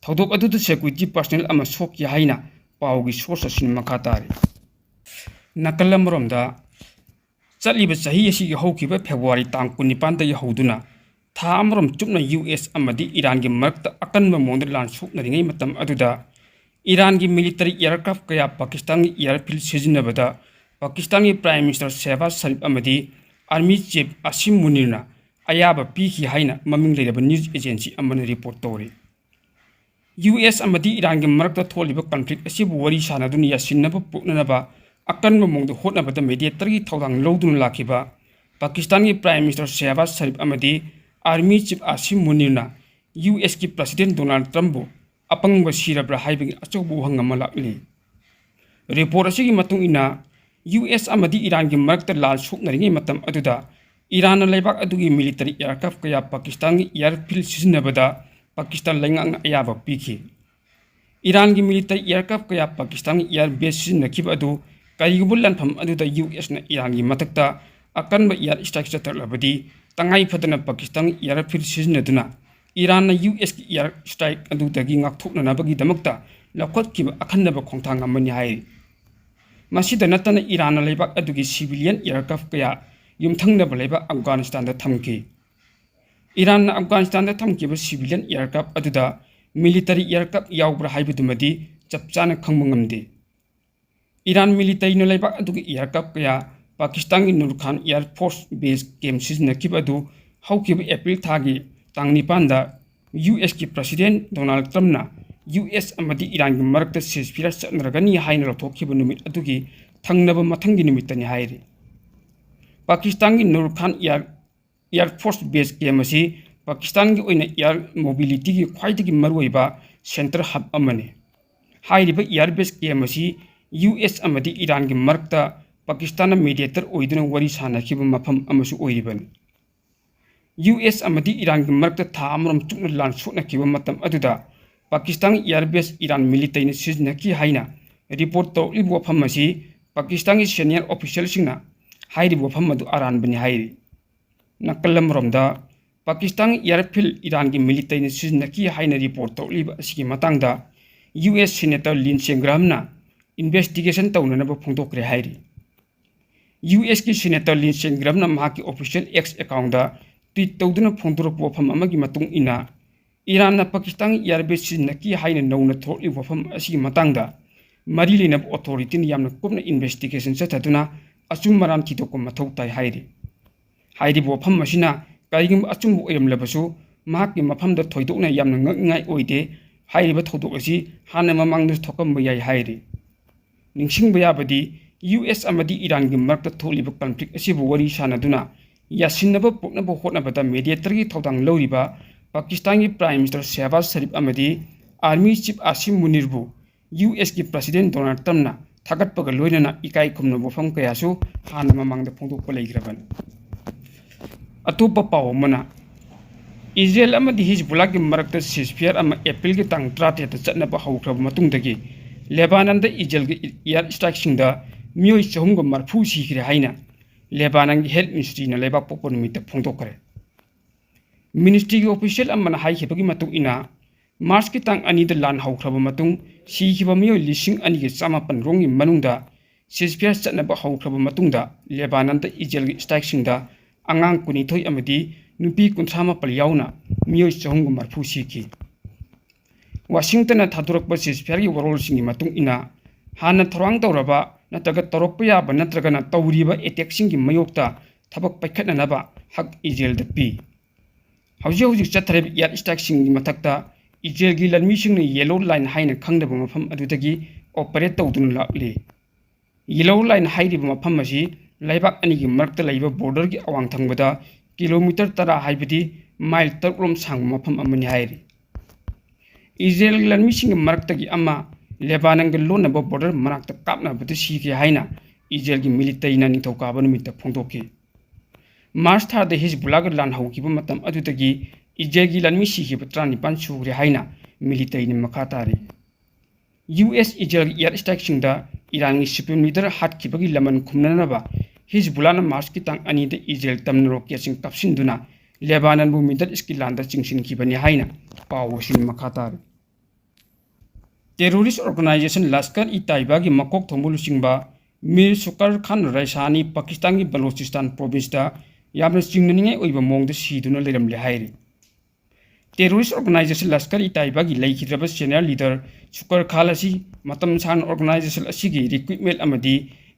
ꯊꯧꯗꯣꯛ ꯑꯗꯨꯗ ꯁꯦꯀ꯭ꯌꯨꯔꯤꯇꯤ ꯄꯥꯔꯁꯅꯦꯜ ꯑꯃ ꯁꯣꯛꯈꯤ ꯍꯥꯏꯅ ꯄꯥꯎꯒꯤ ꯁꯣꯔꯁ ꯑꯁꯤꯅ ꯃꯈꯥ ꯇꯥꯔꯤ꯫ ꯅꯥꯀꯜ ꯑꯃꯔꯣꯝꯗ, ꯆꯠꯂꯤꯕ ꯆꯍꯤ ꯑꯁꯤꯒꯤ ꯍꯧꯈꯤꯕ ꯐꯦꯕ꯭ꯔꯨꯋꯥꯔꯤ ꯇꯥꯡ ꯀꯨꯟꯅꯤꯄꯥꯟꯗꯒꯤ ꯍꯧꯗꯨꯅ ꯊꯥ ꯑꯃꯔꯣꯝ ꯆꯨꯞꯅ ꯌꯨ ꯑꯦꯁ ꯑꯃꯗꯤ ꯏꯔꯥꯟꯒꯤ ꯃꯔꯛꯇ ꯑꯀꯟꯕ ꯃꯑꯣꯡꯗ ꯂꯥꯟ ꯁꯣꯛꯅꯔꯤꯉꯩ ꯃꯇꯝ ꯑꯗꯨꯗ, ꯏꯔꯥꯟꯒꯤ ꯃꯤꯂꯤꯇꯔꯤ ꯑꯦꯌꯔꯀ꯭ꯔꯥꯐ ꯀꯌꯥ ꯄꯥꯀꯤꯁꯇꯥꯟꯒꯤ ꯑꯦꯌꯔꯐꯤꯜꯗ ꯁꯤꯖꯤꯟꯅꯕꯗ ꯄꯥꯀꯤꯁꯇꯥꯟꯒꯤ ꯄ꯭ꯔꯥꯏꯝ ꯃꯤꯅꯤꯁꯇꯔ ꯁꯦꯍꯕꯥꯖ ꯁꯔꯤꯐ ꯑꯃꯗꯤ ꯑꯥꯔꯃꯤ ꯆꯤꯐ ꯑꯁꯤꯝ ꯃꯨꯅꯤꯔꯅ ꯑꯌꯥꯕ ꯄꯤꯈꯤ ꯍꯥꯏꯅ ꯃꯃꯤꯡ ꯂꯩꯔꯕ ꯅ꯭ꯌꯨꯁ ꯑꯦꯖꯦꯟꯁꯤ ꯑꯃꯅ ꯔꯤꯄꯣꯔꯠ ꯇꯧꯔꯤ꯫ ꯌꯨ ꯑꯦꯁ ꯑꯃꯗꯤ ꯏꯔꯥꯟꯒꯤ ꯃꯔꯛꯇ ꯊꯣꯛꯂꯤꯕ ꯀꯟꯐ꯭ꯂꯤꯛ ꯑꯁꯤꯕꯨ ꯋꯥꯔꯤ ꯁꯥꯅꯗꯨꯅ ꯌꯥꯁꯤꯟꯅꯕ ꯄꯨꯔꯛꯅꯅꯕ ꯑꯀꯟꯕ ꯃꯑꯣꯡꯗ ꯍꯣꯠꯅꯕꯗ ꯃꯦꯗꯤꯌꯦꯇꯔꯒꯤ ꯊꯧꯗꯥꯡ ꯂꯧꯗꯨꯅ ꯂꯥꯛꯈꯤꯕ ꯄꯥꯀꯤꯁꯇꯥꯟꯒꯤ ꯄ꯭ꯔꯥꯏꯝ ꯃꯤꯅꯤꯁꯇꯔ ꯁꯦꯍꯕꯥꯖ ꯁꯔꯤꯐ ꯑꯃꯗꯤ ꯑꯥꯔꯃꯤ ꯆꯤꯐ ꯑꯁꯤꯝ ꯃꯨꯅꯤꯔꯅ ꯌꯨ ꯑꯦꯁꯀꯤ ꯄ꯭ꯔꯁꯤꯗꯦꯟ ꯗꯣꯅꯥꯜꯗ ꯇ꯭ꯔꯝꯞꯕꯨ ꯑꯄꯪꯕ ꯁꯤꯔꯕ꯭ꯔꯥ ꯍꯥꯏꯕꯒꯤ ꯑꯆꯧꯕ ꯋꯥꯍꯪ ꯑꯃ ꯂꯥꯛꯂꯤ꯫ ꯔꯤꯄꯣꯔꯠ ꯑꯁꯤꯒꯤ ꯃꯇꯨꯡ ꯏꯟꯅ, ꯌꯨ ꯑꯦꯁ ꯑꯃꯗꯤ ꯏꯔꯥꯟꯒꯤ ꯃꯔꯛꯇ ꯂꯥꯟ ꯁꯣꯛꯅꯔꯤꯉꯩ ꯃꯇꯝ ꯑꯗꯨꯗ ꯏꯔꯥꯟꯅ ꯂꯩꯕꯥꯛ ꯑꯗꯨꯒꯤ ꯃꯤꯂꯤꯇꯔꯤ ꯑꯦꯌꯔꯀ꯭ꯔꯥꯐ ꯀꯌꯥ ꯄꯥꯀꯤꯁꯇꯥꯟꯒꯤ ꯑꯦꯌꯔꯐꯤꯜꯗ ꯁꯤꯖꯤꯟꯅꯕꯗ ꯄꯥꯀꯤꯁꯇꯥꯟ ꯂꯩꯉꯥꯛꯅ ꯑꯌꯥꯕ ꯄꯤꯈꯤ꯫ ꯏꯔꯥꯟꯒꯤ ꯃꯤꯂꯤꯇꯔꯤ ꯑꯦꯌꯔꯀ꯭ꯔꯥꯐ ꯀꯌꯥ ꯄꯥꯀꯤꯁꯇꯥꯟꯒꯤ ꯑꯦꯌꯔ ꯕꯦꯁ ꯁꯤꯖꯤꯟꯅꯈꯤꯕ ꯑꯗꯨ ꯀꯔꯤꯒꯨꯝꯕ ꯂꯥꯟꯐꯝ ꯑꯗꯨꯗ ꯌꯨ ꯑꯦꯁꯅ ꯏꯔꯥꯟꯒꯤ ꯃꯊꯛꯇ ꯑꯀꯟꯕ ꯑꯦꯌꯔ ꯁ꯭ꯇ꯭ꯔꯥꯏꯛ ꯆꯠꯊꯔꯛꯂꯕꯗꯤ ꯇꯉꯥꯏ ꯐꯗꯅ ꯄꯥꯀꯤꯁꯇꯥꯟꯒꯤ ꯑꯦꯌꯔꯐꯤꯜꯗ ꯁꯤꯖꯤꯟꯅꯗꯨꯅ ꯏꯔꯥꯟꯅ ꯌꯨ ꯑꯦꯁꯀꯤ ꯑꯦꯌꯔ ꯁ꯭ꯇ꯭ꯔꯥꯏꯛ ꯑꯗꯨꯗꯒꯤ ꯉꯥꯛꯊꯣꯛꯅꯅꯕꯒꯤꯗꯃꯛꯇ ꯂꯧꯈꯠꯈꯤꯕ ꯑꯈꯟꯅꯕ ꯈꯣꯡꯊꯥꯡ ꯑꯃꯅꯤ ꯍꯥꯏꯔꯤ꯫ ꯃꯁꯤꯗ ꯅꯠꯇꯅ ꯏꯔꯥꯟꯅ ꯂꯩꯕꯥꯛ ꯑꯗꯨꯒꯤ ꯁꯤꯚꯤꯂꯤꯌꯟ ꯑꯦꯌꯔꯀ꯭ꯔꯥꯐ ꯀꯌꯥ ꯌꯨꯝꯊꯪꯅꯕ ꯂꯩꯕꯥꯛ ꯑꯐꯒꯥꯅꯤꯁꯇꯥꯟꯗ ꯊꯝꯈꯤ꯫ ꯏꯔꯥꯟꯅ ꯑꯐꯒꯥꯅꯤꯁꯇꯥꯟꯗ ꯊꯝꯈꯤꯕ ꯁꯤꯚꯤꯂꯤꯌꯟ ꯑꯦꯌꯔꯀ꯭ꯔꯥꯐ ꯑꯗꯨꯗ military aircraft ꯌꯥꯎꯕ꯭ꯔꯥ ꯍꯥꯏꯕꯗꯨꯃꯗꯤ ꯆꯞ ꯆꯥꯅ ꯈꯪꯕ ꯉꯝꯗꯦ꯫ ꯏꯔꯥꯟ militaryꯅ ꯂꯩꯕꯥꯛ ꯑꯗꯨꯒꯤ aircraft ꯀꯌꯥ ꯄꯥꯀꯤꯁꯇꯥꯟꯒꯤ ꯅꯨꯔ ꯈꯥꯟ Air Force Base camp ꯁꯤꯖꯤꯟꯅꯈꯤꯕ ꯑꯗꯨ ꯍꯧꯈꯤꯕ ꯑꯦꯄ꯭ꯔꯤꯜ ꯊꯥꯒꯤ ꯇꯥꯡ ꯅꯤꯄꯥꯟꯗ ꯌꯨ ꯑꯦꯁꯀꯤ President ꯗꯣꯅꯥꯜꯗ ꯇ꯭ꯔꯝꯞꯅ ꯌꯨ ꯑꯦꯁ ꯑꯃꯗꯤ ꯏꯔꯥꯟꯒꯤ ꯃꯔꯛꯇ ceasefire ꯆꯠꯅꯔꯒꯅꯤ ꯍꯥꯏꯅ ꯂꯧꯊꯣꯛꯈꯤꯕ ꯅꯨꯃꯤꯠ ꯑꯗꯨꯒꯤ ꯊꯪꯅꯕ ꯃꯊꯪꯒꯤ ꯅꯨꯃꯤꯠꯇꯅꯤ ꯍꯥꯏꯔꯤ꯫ ꯄꯥꯀꯤꯁꯇꯥꯟꯒꯤ ꯅꯨꯔ ꯈꯥꯟ Air, Air Force Base camp ꯑꯁꯤ ꯄꯥꯀꯤꯁꯇꯥꯟꯒꯤ ꯑꯣꯏꯅ air mobilityꯒꯤ ꯈ꯭ꯋꯥꯏꯗꯒꯤ ꯃꯔꯨꯑꯣꯏꯕ centre hub ꯑꯃꯅꯤ꯫ ꯍꯥꯏꯔꯤꯕ air base camp ꯑꯁꯤ ꯌꯨ ꯑꯦꯁ ꯑꯃꯗꯤ ꯏꯔꯥꯟꯒꯤ ꯃꯔꯛꯇ ꯄꯥꯀꯤꯁꯇꯥꯟꯅ mediator ꯑꯣꯏꯗꯨꯅ ꯋꯥꯔꯤ ꯁꯥꯅꯈꯤꯕ ꯃꯐꯝ ꯑꯃꯁꯨ ꯑꯣꯏꯔꯤꯕꯅꯤ꯫ ꯌꯨ ꯑꯦꯁ ꯑꯃꯗꯤ ꯏꯔꯥꯟꯒꯤ ꯃꯔꯛꯇ ꯊꯥ ꯑꯃꯔꯣꯝ ꯆꯨꯞꯅ ꯂꯥꯟ ꯁꯣꯛꯅꯈꯤꯕ ꯃꯇꯝ ꯑꯗꯨꯗ ꯄꯥꯀꯤꯁꯇꯥꯟꯒꯤ air base ꯏꯔꯥꯟ militaryꯅ ꯁꯤꯖꯤꯟꯅꯈꯤ ꯍꯥꯏꯅ report ꯇꯧꯔꯛꯂꯤꯕ ꯋꯥꯐꯝ ꯑꯁꯤ ꯄꯥꯀꯤꯁꯇꯥꯟꯒꯤ senior officialꯁꯤꯡꯅ ꯍꯥꯏꯔꯤꯕ ꯋꯥꯐꯝ ꯑꯗꯨ ꯑꯔꯥꯟꯕꯅꯤ ꯍꯥꯏꯔꯤ꯫ ꯅꯥꯀꯜ ꯑꯃꯔꯣꯝꯗ, ꯄꯥꯀꯤꯁꯇꯥꯟꯒꯤ airfield ꯏꯔꯥꯟꯒꯤ militaryꯅ ꯁꯤꯖꯤꯟꯅꯈꯤ ꯍꯥꯏꯅ report ꯇꯧꯔꯛꯂꯤꯕ ꯑꯁꯤꯒꯤ ꯃꯇꯥꯡꯗ ꯌꯨ ꯑꯦꯁ Senator Lindsey Grahamꯅ investigation ꯇꯧꯅꯅꯕ ꯐꯣꯡꯗꯣꯛꯈ꯭ꯔꯦ ꯍꯥꯏꯔꯤ꯫ ꯌꯨ ꯑꯦꯁꯀꯤ Senator Lindsey Grahamꯅ ꯃꯍꯥꯛꯀꯤ official X accountꯇ tweet ꯇꯧꯗꯨꯅ ꯐꯣꯡꯗꯣꯔꯛꯄ ꯋꯥꯐꯝ ꯑꯃꯒꯤ ꯃꯇꯨꯡ ꯏꯟꯅ, ꯏꯔꯥꯟꯅ ꯄꯥꯀꯤꯁꯇꯥꯟꯒꯤ air base ꯁꯤꯖꯤꯟꯅꯈꯤ ꯍꯥꯏꯅ ꯅꯧꯅ ꯊꯣꯛꯂꯤꯕ ꯋꯥꯐꯝ ꯑꯁꯤꯒꯤ ꯃꯇꯥꯡꯗ ꯃꯔꯤ ꯂꯩꯅꯕ authorityꯅ ꯌꯥꯝꯅ ꯀꯨꯞꯅ investigation ꯆꯠꯊꯗꯨꯅ ꯑꯆꯨꯝ ꯑꯔꯥꯟ ꯊꯤꯗꯣꯛꯄ ꯃꯊꯧ ꯇꯥꯏ ꯍꯥꯏꯔꯤ꯫ ꯍꯥꯏꯔꯤꯕ ꯋꯥꯐꯝ ꯑꯁꯤꯅ ꯀꯔꯤꯒꯨꯝꯕ ꯑꯆꯨꯝꯕ ꯑꯣꯏꯔꯝꯂꯕꯁꯨ, ꯃꯍꯥꯛꯀꯤ ꯃꯐꯝꯗ ꯊꯣꯏꯗꯣꯛꯅ ꯌꯥꯝꯅ ꯉꯛꯅꯤꯡꯉꯥꯏ ꯑꯣꯏꯗꯦ꯫ ꯍꯥꯏꯔꯤꯕ ꯊꯧꯗꯣꯛ ꯑꯁꯤ ꯍꯥꯟꯅ ꯃꯃꯥꯡꯗꯁꯨ ꯊꯣꯛꯂꯝꯕ ꯌꯥꯏ ꯍꯥꯏꯔꯤ꯫ ꯅꯤꯡꯁꯤꯡꯕ ꯌꯥꯕꯗꯤ, ꯌꯨ ꯑꯦꯁ ꯑꯃꯗꯤ ꯏꯔꯥꯟꯒꯤ ꯃꯔꯛꯇ ꯊꯣꯛꯂꯤꯕ conflict ꯑꯁꯤꯕꯨ ꯋꯥꯔꯤ ꯁꯥꯅꯗꯨꯅ ꯌꯥꯁꯤꯟꯅꯕ ꯄꯨꯔꯛꯅꯕ ꯍꯣꯠꯅꯕꯗ mediatorꯒꯤ ꯊꯧꯗꯥꯡ ꯂꯧꯔꯤꯕ ꯄꯥꯀꯤꯁꯇꯥꯟꯒꯤ Prime Minister ꯁꯦꯍꯕꯥꯖ ꯁꯔꯤꯐ ꯑꯃꯗꯤ Army Chief ꯑꯥꯁꯤꯝ ꯃꯨꯅꯤꯔꯕꯨ ꯌꯨ ꯑꯦꯁꯀꯤ President ꯗꯣꯅꯥꯜꯗ ꯇ꯭ꯔꯝꯞꯅ ꯊꯥꯒꯠꯄꯒ ꯂꯣꯏꯅꯅ ꯏꯀꯥꯏ ꯈꯨꯝꯅꯕ ꯋꯥꯐꯝ ꯀꯌꯥꯁꯨ ꯍꯥꯟꯅ ꯃꯃꯥꯡꯗ ꯐꯣꯡꯗꯣꯛꯄ ꯂꯩꯈ꯭ꯔꯕꯅꯤ꯫ ꯑꯇꯣꯞꯄ ꯄꯥꯎ ꯑꯃꯅ, ꯏꯖꯔꯦꯜ ꯑꯃꯗꯤ ꯍꯤꯖꯕꯨꯜꯂꯥꯒꯤ ꯃꯔꯛꯇ ceasefire ꯑꯃ ꯑꯦꯄ꯭ꯔꯤꯜꯒꯤ ꯇꯥꯡ ꯇꯔꯥꯇꯔꯦꯠꯇ ꯆꯠꯅꯕ ꯍꯧꯈ꯭ꯔꯕ ꯃꯇꯨꯡꯗꯒꯤ, ꯂꯦꯕꯥꯅꯟꯗ ꯏꯖꯔꯦꯜꯒꯤ air strikeꯁꯤꯡꯗ ꯃꯤꯑꯣꯏ ꯆꯍꯨꯝꯒ ꯃꯔꯤꯐꯨ ꯁꯤꯈ꯭ꯔꯦ ꯍꯥꯏꯅ ꯂꯦꯕꯥꯅꯟꯒꯤ health ministryꯅ ꯂꯩꯕꯥꯛ ꯄꯣꯛꯄ ꯅꯨꯃꯤꯠꯇ ꯐꯣꯡꯗꯣꯛꯈ꯭ꯔꯦ꯫ Ministryꯒꯤ official ꯑꯃꯅ ꯍꯥꯏꯈꯤꯕꯒꯤ ꯃꯇꯨꯡ ꯏꯟꯅ, ꯃꯥꯔꯆꯀꯤ ꯇꯥꯡ ꯑꯅꯤꯗ ꯂꯥꯟ ꯍꯧꯈ꯭ꯔꯕ ꯃꯇꯨꯡ ꯁꯤꯈꯤꯕ ꯃꯤꯑꯣꯏ ꯂꯤꯁꯤꯡ ꯑꯅꯤꯒ ꯆꯥꯃꯥꯄꯟ ꯔꯣꯝꯒꯤ ꯃꯅꯨꯡꯗ ceasefire ꯆꯠꯅꯕ ꯍꯧꯈ꯭ꯔꯕ ꯃꯇꯨꯡꯗ, ꯂꯦꯕꯥꯅꯟꯗ ꯏꯖꯔꯦꯜꯒꯤ strikeꯁꯤꯡꯗ ꯑꯉꯥꯡ ꯀꯨꯟꯅꯤꯊꯣꯏ ꯑꯃꯗꯤ ꯅꯨꯄꯤ ꯀꯨꯟꯊ꯭ꯔꯥ ꯃꯥꯄꯜ ꯌꯥꯎꯅ ꯃꯤꯑꯣꯏ ꯆꯍꯨꯝꯒ ꯃꯔꯤꯐꯨ ꯁꯤꯈꯤ꯫ ꯋꯥꯁꯤꯡꯇꯟꯅ ꯊꯥꯗꯣꯔꯛꯄ ceasefire-ꯒꯤ ꯋꯥꯔꯣꯜꯁꯤꯡꯒꯤ ꯃꯇꯨꯡ ꯏꯟꯅ, ꯍꯥꯟꯅ ꯊꯧꯔꯥꯡ ꯇꯧꯔꯕ ꯅꯠꯇ꯭ꯔꯒ ꯇꯧꯔꯛꯄ ꯌꯥꯕ ꯅꯠꯇ꯭ꯔꯒꯅ ꯇꯧꯔꯤꯕ attack-ꯁꯤꯡꯒꯤ ꯃꯥꯌꯣꯛꯇ ꯊꯕꯛ ꯄꯥꯏꯈꯠꯅꯅꯕ ꯍꯛ ꯏꯖꯔꯦꯜꯗ ꯄꯤ꯫ ꯍꯧꯖꯤꯛ ꯍꯧꯖꯤꯛ ꯆꯠꯊꯔꯤꯕ air strike-ꯁꯤꯡꯒꯤ ꯃꯊꯛꯇ, ꯏꯖꯔꯦꯜꯒꯤ ꯂꯥꯟꯃꯤꯁꯤꯡꯅ Yellow Line ꯍꯥꯏꯅ ꯈꯪꯅꯕ ꯃꯐꯝ ꯑꯗꯨꯗꯒꯤ operate ꯇꯧꯗꯨꯅ ꯂꯥꯛꯂꯤ꯫ Yellow Line ꯍꯥꯏꯔꯤꯕ ꯃꯐꯝ ꯑꯁꯤ ꯂꯩꯕꯥꯛ ꯑꯅꯤꯒꯤ ꯃꯔꯛꯇ ꯂꯩꯕ border-ꯒꯤ ꯑꯋꯥꯡ ꯊꯪꯕꯗ kilometre ꯇꯔꯥ, ꯍꯥꯏꯕꯗꯤ mile ꯇꯔꯨꯛ ꯔꯣꯝ ꯁꯥꯡꯕ ꯃꯐꯝ ꯑꯃꯅꯤ ꯍꯥꯏꯔꯤ꯫ ꯏꯖꯔꯦꯜꯒꯤ ꯂꯥꯟꯃꯤꯁꯤꯡꯒꯤ ꯃꯔꯛꯇꯒꯤ ꯑꯃ ꯂꯦꯕꯥꯅꯟꯒ ꯂꯣꯟꯅꯕ border ꯃꯅꯥꯛꯇ ꯀꯥꯞꯅꯕꯗ ꯁꯤꯈꯤ ꯍꯥꯏꯅ ꯏꯖꯔꯦꯜꯒꯤ military-ꯅ ꯅꯤꯡꯊꯧꯀꯥꯕ ꯅꯨꯃꯤꯠꯇ ꯐꯣꯡꯗꯣꯛꯈꯤ꯫ March ꯊꯥꯗ ꯍꯤꯖꯕꯨꯜꯂꯥꯒ ꯂꯥꯟ ꯍꯧꯈꯤꯕ ꯃꯇꯝ ꯑꯗꯨꯗꯒꯤ ꯏꯖꯔꯦꯜꯒꯤ ꯂꯥꯟꯃꯤ ꯁꯤꯈꯤꯕ ꯇꯔꯥꯅꯤꯄꯥꯟ ꯁꯨꯈ꯭ꯔꯦ ꯍꯥꯏꯅ military-ꯅ ꯃꯈꯥ ꯇꯥꯔꯤ꯫ U S ꯏꯖꯔꯦꯜꯒꯤ air strike-ꯁꯤꯡꯗ ꯏꯔꯥꯟꯒꯤ supreme leader ꯍꯥꯠꯈꯤꯕꯒꯤ ꯂꯃꯟ ꯈꯨꯝꯅꯅꯕ ꯍꯤꯖꯕꯨꯜꯂꯥꯅ March-ꯀꯤ ꯇꯥꯡ ꯑꯅꯤꯗ ꯏꯖꯔꯦꯜ ꯇꯝꯅ rocket-ꯁꯤꯡ ꯀꯥꯞꯁꯤꯟꯗꯨꯅ ꯂꯦꯕꯥꯅꯟꯕꯨ Middle East-ꯀꯤ ꯂꯥꯟꯗ ꯆꯤꯡꯁꯤꯟꯈꯤꯕꯅꯤ ꯍꯥꯏꯅ ꯄꯥꯎ ꯑꯁꯤꯅ ꯃꯈꯥ ꯇꯥꯔꯤ꯫ Terrorist organization ꯂꯁꯀꯔ-ꯏ-ꯇꯥꯏꯕꯥꯒꯤ ꯃꯀꯣꯛ ꯊꯣꯡꯕ ꯂꯨꯆꯤꯡꯕ ꯃꯤꯔ ꯁꯨꯀꯔ ꯈꯥꯟ ꯔꯥꯏꯁꯥꯅꯤ ꯄꯥꯀꯤꯁꯇꯥꯟꯒꯤ ꯕꯂꯣꯆꯤꯁꯇꯥꯟ province-ꯇ ꯌꯥꯝꯅ ꯆꯤꯡꯅꯅꯤꯡꯉꯥꯏ ꯑꯣꯏꯕ ꯃꯑꯣꯡꯗ ꯁꯤꯗꯨꯅ ꯂꯩꯔꯝꯂꯦ ꯍꯥꯏꯔꯤ꯫ Terrorist organization ꯂꯁꯀꯔ-ꯏ-ꯇꯥꯏꯕꯥꯒꯤ ꯂꯩꯈꯤꯗ꯭ꯔꯕ senior leader ꯁꯨꯀꯔ ꯈꯥꯟ ꯑꯁꯤ ꯃꯇꯝ ꯁꯥꯡꯅ organization ꯑꯁꯤꯒꯤ recruitment ꯑꯃꯗꯤ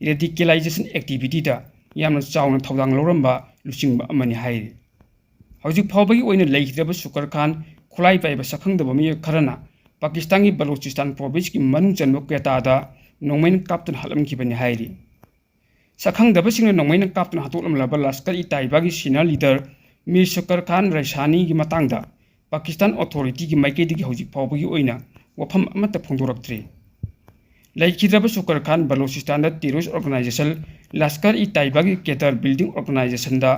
radicalization activity-ꯗ ꯌꯥꯝꯅ ꯆꯥꯎꯅ ꯊꯧꯗꯥꯡ ꯂꯧꯔꯝꯕ ꯂꯨꯆꯤꯡꯕ ꯑꯃꯅꯤ ꯍꯥꯏꯔꯤ꯫ ꯍꯧꯖꯤꯛ ꯐꯥꯎꯕꯒꯤ ꯑꯣꯏꯅ ꯂꯩꯈꯤꯗ꯭ꯔꯕ ꯁꯨꯀꯔ ꯈꯥꯟ ꯈꯨꯠꯂꯥꯏ ꯄꯥꯏꯕ ꯁꯛꯈꯪꯗꯕ ꯃꯤꯑꯣꯏ ꯈꯔꯅ ꯄꯥꯀꯤꯁꯇꯥꯟꯒꯤ ꯕꯂꯣꯆꯤꯁꯇꯥꯟ province-ꯀꯤ ꯃꯅꯨꯡ ꯆꯟꯕ ꯀ꯭ꯋꯦꯇꯥꯗ ꯅꯣꯡꯃꯩꯅ ꯀꯥꯞꯇꯨꯅ ꯍꯥꯠꯂꯝꯈꯤꯕꯅꯤ ꯍꯥꯏꯔꯤ꯫ ꯁꯛꯈꯪꯗꯕꯁꯤꯡꯅ ꯅꯣꯡꯃꯩꯅ ꯀꯥꯞꯇꯨꯅ ꯍꯥꯠꯇꯣꯛꯂꯝꯂꯕ ꯂꯁꯀꯔ-ꯏ-ꯇꯥꯏꯕꯥꯒꯤ senior leader ꯃꯤꯔ ꯁꯨꯀꯔ ꯈꯥꯟ ꯔꯥꯏꯁꯥꯅꯤꯒꯤ ꯃꯇꯥꯡꯗ ꯄꯥꯀꯤꯁꯇꯥꯟ authority-ꯒꯤ ꯃꯥꯏꯀꯩꯗꯒꯤ ꯍꯧꯖꯤꯛ ꯐꯥꯎꯕꯒꯤ ꯑꯣꯏꯅ ꯋꯥꯐꯝ ꯑꯃꯠꯇ ꯐꯣꯡꯗꯣꯔꯛꯇ꯭ꯔꯤ꯫ ꯂꯩꯈꯤꯗ꯭ꯔꯕ ꯁꯨꯀꯔ ꯈꯥꯟ ꯕꯂꯣꯆꯤꯁꯇꯥꯟꯗ terrorist organization ꯂꯁꯀꯔ-ꯏ-ꯇꯥꯏꯕꯥꯒꯤ cadre building organization-ꯗ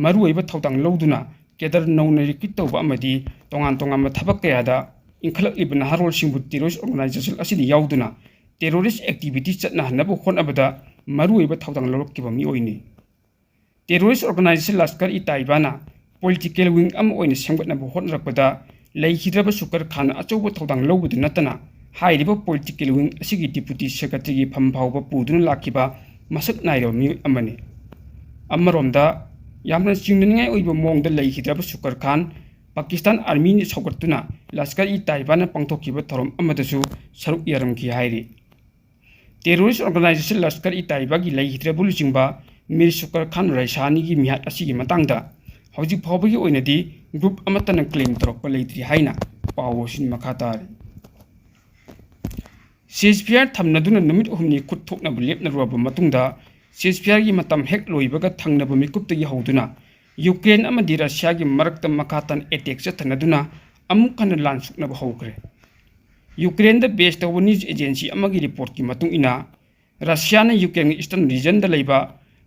ꯃꯔꯨꯑꯣꯏꯕ ꯊꯧꯗꯥꯡ ꯂꯧꯗꯨꯅ cadre ꯅꯧꯅ recruit ꯇꯧꯕ ꯑꯃꯗꯤ ꯇꯣꯉꯥꯟ ꯇꯣꯉꯥꯟꯕ ꯊꯕꯛ ꯀꯌꯥꯗ ꯏꯟꯈꯠꯂꯛꯂꯤꯕ ꯅꯍꯥꯔꯣꯜꯁꯤꯡꯕꯨ terrorist organization ꯑꯁꯤꯗ ꯌꯥꯎꯗꯨꯅ terrorist activity ꯆꯠꯅꯍꯟꯅꯕ ꯍꯣꯠꯅꯕꯗ ꯃꯔꯨꯑꯣꯏꯕ ꯊꯧꯗꯥꯡ ꯂꯧꯔꯛꯈꯤꯕ ꯃꯤꯑꯣꯏꯅꯤ꯫ Terrorist organization ꯂꯁꯀꯔ-ꯏ ꯇꯥꯏꯕꯥꯅ political wing ꯑꯃ ꯑꯣꯏꯅ ꯁꯦꯝꯒꯠꯅꯕ ꯍꯣꯠꯅꯔꯛꯄꯗ ꯂꯩꯈꯤꯗ꯭ꯔꯕ ꯁꯨꯀꯔ ꯈꯥꯟꯅ ꯑꯆꯧꯕ ꯊꯧꯗꯥꯡ ꯂꯧꯕꯗ ꯅꯠꯇꯅ, ꯍꯥꯏꯔꯤꯕ political wing ꯑꯁꯤꯒꯤ deputy secretary-ꯒꯤ ꯐꯝ ꯐꯥꯎꯕ ꯄꯨꯗꯨꯅ ꯂꯥꯛꯈꯤꯕ ꯃꯁꯛ ꯅꯥꯏꯔꯕ ꯃꯤꯑꯣꯏ ꯑꯃꯅꯤ꯫ ꯑꯃꯔꯣꯝꯗ, ꯌꯥꯝꯅ ꯆꯤꯡꯅꯅꯤꯡꯉꯥꯏ ꯑꯣꯏꯕ ꯃꯑꯣꯡꯗ ꯂꯩꯈꯤꯗ꯭ꯔꯕ ꯁꯨꯀꯔ ꯈꯥꯟ ꯄꯥꯀꯤꯁꯇꯥꯟ ꯑꯥꯔꯃꯤꯅ ꯁꯧꯒꯠꯇꯨꯅ ꯂꯁꯀꯔ-ꯏ-ꯇꯥꯏꯕꯥꯅ ꯄꯥꯡꯊꯣꯛꯈꯤꯕ ꯊꯧꯔꯝ ꯑꯃꯗꯁꯨ ꯁꯔꯨꯛ ꯌꯥꯔꯝꯈꯤ ꯍꯥꯏꯔꯤ꯫ Terrorist organization ꯂꯁꯀꯔ-ꯏ-ꯇꯥꯏꯕꯥꯒꯤ ꯂꯩꯈꯤꯗ꯭ꯔꯕ ꯂꯨꯆꯤꯡꯕ ꯃꯤꯔ ꯁꯨꯀꯔ ꯈꯥꯟ ꯔꯥꯏꯁꯥꯅꯤꯒꯤ ꯃꯤꯍꯥꯠ ꯑꯁꯤꯒꯤ ꯃꯇꯥꯡꯗ ꯍꯧꯖꯤꯛ ꯐꯥꯎꯕꯒꯤ ꯑꯣꯏꯅꯗꯤ group ꯑꯃꯠꯇꯅ claim ꯇꯧꯔꯛꯄ ꯂꯩꯇ꯭ꯔꯤ ꯍꯥꯏꯅ ꯄꯥꯎ ꯑꯁꯤꯅ ꯃꯈꯥ ꯇꯥꯔꯤ꯫ Ceasefire ꯊꯝꯅꯗꯨꯅ ꯅꯨꯃꯤꯠ ꯍꯨꯝꯅꯤ ꯈꯨꯠ ꯊꯣꯛꯅꯕ ꯂꯦꯞꯅꯔꯨꯔꯕ ꯃꯇꯨꯡꯗ, ceasefireꯒꯤ ꯃꯇꯝ ꯍꯦꯛ ꯂꯣꯏꯕꯒ ꯊꯪꯅꯕ ꯃꯤꯀꯨꯞꯇꯒꯤ ꯍꯧꯗꯨꯅ ꯌꯨꯀ꯭ꯔꯦꯟ ꯑꯃꯗꯤ ꯔꯁꯤꯌꯥꯒꯤ ꯃꯔꯛꯇ ꯃꯈꯥ ꯇꯥꯅ attack ꯆꯠꯊꯅꯗꯨꯅ ꯑꯃꯨꯛ ꯍꯟꯅ ꯂꯥꯟ ꯁꯣꯛꯅꯕ ꯍꯧꯈ꯭ꯔꯦ꯫ ꯌꯨꯀ꯭ꯔꯦꯟꯗ base ꯇꯧꯕ news agency ꯑꯃꯒꯤ reportꯀꯤ ꯃꯇꯨꯡ ꯏꯟꯅ, ꯔꯁꯤꯌꯥꯅ ꯌꯨꯀ꯭ꯔꯦꯟꯒꯤ eastern regionꯗ ꯂꯩꯕ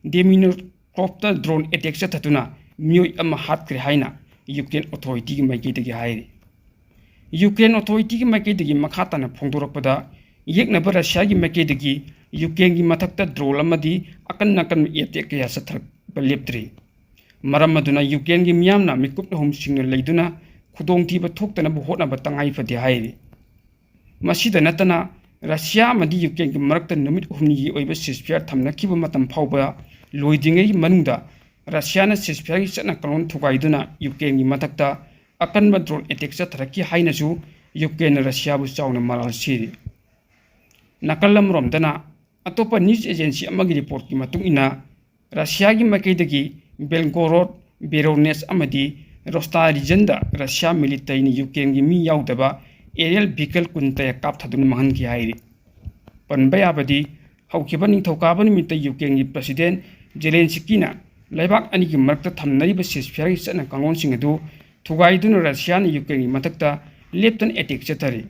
Demiantovkrovꯇ drone attack ꯆꯠꯊꯗꯨꯅ ꯃꯤꯑꯣꯏ ꯑꯃ ꯍꯥꯠꯈ꯭ꯔꯦ ꯍꯥꯏꯅ ꯌꯨꯀ꯭ꯔꯦꯟ authorityꯒꯤ ꯃꯥꯏꯀꯩꯗꯒꯤ ꯍꯥꯏꯔꯤ꯫ ꯌꯨꯀ꯭ꯔꯦꯟ authorityꯒꯤ ꯃꯥꯏꯀꯩꯗꯒꯤ ꯃꯈꯥ ꯇꯥꯅ ꯐꯣꯡꯗꯣꯔꯛꯄꯗ, ꯌꯦꯛꯅꯕ ꯔꯁꯤꯌꯥꯒꯤ ꯃꯥꯏꯀꯩꯗꯒꯤ ꯌꯨꯀ꯭ꯔꯦꯟꯒꯤ ꯃꯊꯛꯇ drone ꯑꯃꯗꯤ ꯑꯀꯟ ꯑꯀꯟꯕ attack ꯀꯌꯥ ꯆꯠꯊꯔꯛꯄ ꯂꯦꯞꯇ꯭ꯔꯤ꯫ ꯃꯔꯝ ꯑꯗꯨꯅ ꯌꯨꯀ꯭ꯔꯦꯟꯒꯤ ꯃꯤꯌꯥꯝꯅ ꯃꯤꯀꯨꯞ ꯅꯍꯨꯝꯁꯤꯡꯅ ꯂꯩꯗꯨꯅ ꯈꯨꯗꯣꯡꯊꯤꯕ ꯊꯣꯛꯇꯅꯕ ꯍꯣꯠꯅꯕ ꯇꯉꯥꯏ ꯐꯗꯦ ꯍꯥꯏꯔꯤ꯫ ꯃꯁꯤꯗ ꯅꯠꯇꯅ, ꯔꯁꯤꯌꯥ ꯑꯃꯗꯤ ꯌꯨꯀ꯭ꯔꯦꯟꯒꯤ ꯃꯔꯛꯇ ꯅꯨꯃꯤꯠ ꯍꯨꯝꯅꯤꯒꯤ ꯑꯣꯏꯕ ceasefire ꯊꯝꯅꯈꯤꯕ ꯃꯇꯝ ꯐꯥꯎꯕ ꯂꯣꯏꯗ꯭ꯔꯤꯉꯩꯒꯤ ꯃꯅꯨꯡꯗ ꯔꯁꯤꯌꯥꯅ ceasefireꯒꯤ ꯆꯠꯅ ꯀꯥꯡꯂꯣꯟ ꯊꯨꯒꯥꯏꯗꯨꯅ ꯌꯨꯀ꯭ꯔꯦꯟꯒꯤ ꯃꯊꯛꯇ ꯑꯀꯟꯕ drone attack ꯆꯠꯊꯔꯛꯈꯤ ꯍꯥꯏꯅꯁꯨ ꯌꯨꯀ꯭ꯔꯦꯟꯅ ꯔꯁꯤꯌꯥꯕꯨ ꯆꯥꯎꯅ ꯃꯔꯥꯜ ꯁꯤꯔꯤ꯫ ꯅꯥꯀꯜ ꯑꯃꯔꯣꯝꯗꯅ, ꯑꯇꯣꯞꯄ news agency ꯑꯃꯒꯤ reportꯀꯤ ꯃꯇꯨꯡ ꯏꯟꯅ, ꯔꯁꯤꯌꯥꯒꯤ ꯃꯥꯏꯀꯩꯗꯒꯤ Belgorod, Voronezh ꯑꯃꯗꯤ Rostochny regionꯗ ꯔꯁꯤꯌꯥ militaryꯅ ꯌꯨꯀ꯭ꯔꯦꯟꯒꯤ ꯃꯤ ꯌꯥꯎꯗꯕ aerial vehicle ꯀꯨꯟ ꯇꯔꯦꯠ ꯀꯥꯞꯊꯗꯨꯅ ꯃꯥꯡꯍꯟꯈꯤ ꯍꯥꯏꯔꯤ꯫ ꯄꯟꯕ ꯌꯥꯕꯗꯤ, ꯍꯧꯈꯤꯕ ꯅꯤꯡꯊꯧꯀꯥꯕ ꯅꯨꯃꯤꯠꯇ ꯌꯨꯀ꯭ꯔꯦꯟꯒꯤ president Zelenskyꯅ ꯂꯩꯕꯥꯛ ꯑꯅꯤꯒꯤ ꯃꯔꯛꯇ ꯊꯝꯅꯔꯤꯕ ceasefireꯒꯤ ꯆꯠꯅ ꯀꯥꯡꯂꯣꯟꯁꯤꯡ ꯑꯗꯨ ꯊꯨꯒꯥꯏꯗꯨꯅ ꯔꯁꯤꯌꯥꯅ ꯌꯨꯀ꯭ꯔꯦꯟꯒꯤ ꯃꯊꯛꯇ ꯂꯦꯞꯇꯅ attack ꯆꯠꯊꯔꯤ꯫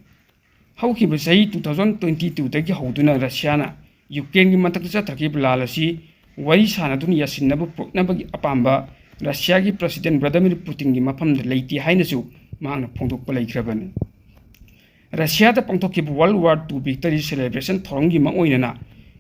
ꯍꯧꯈꯤꯕ ꯆꯍꯤ two thousand twenty twoꯗꯒꯤ ꯍꯧꯗꯨꯅ ꯔꯁꯤꯌꯥꯅ ꯌꯨꯀ꯭ꯔꯦꯟꯒꯤ ꯃꯊꯛꯇ ꯆꯠꯊꯈꯤꯕ ꯂꯥꯟ ꯑꯁꯤ ꯋꯥꯔꯤ ꯁꯥꯟꯅꯗꯨꯅ ꯌꯥꯁꯤꯟꯅꯕ ꯄꯨꯔꯛꯅꯕꯒꯤ ꯑꯄꯥꯝꯕ ꯔꯁꯤꯌꯥꯒꯤ president Vladimir Putinꯒꯤ ꯃꯐꯝꯗ ꯂꯩꯇꯦ ꯍꯥꯏꯅꯁꯨ ꯃꯍꯥꯛꯅ ꯐꯣꯡꯗꯣꯛꯄ ꯂꯩꯈ꯭ꯔꯕꯅꯤ꯫ ꯔꯁꯤꯌꯥꯗ ꯄꯥꯡꯊꯣꯛꯈꯤꯕ World War Two victory celebration ꯊꯧꯔꯝꯒꯤ ꯃꯥꯡꯑꯣꯏꯅꯅ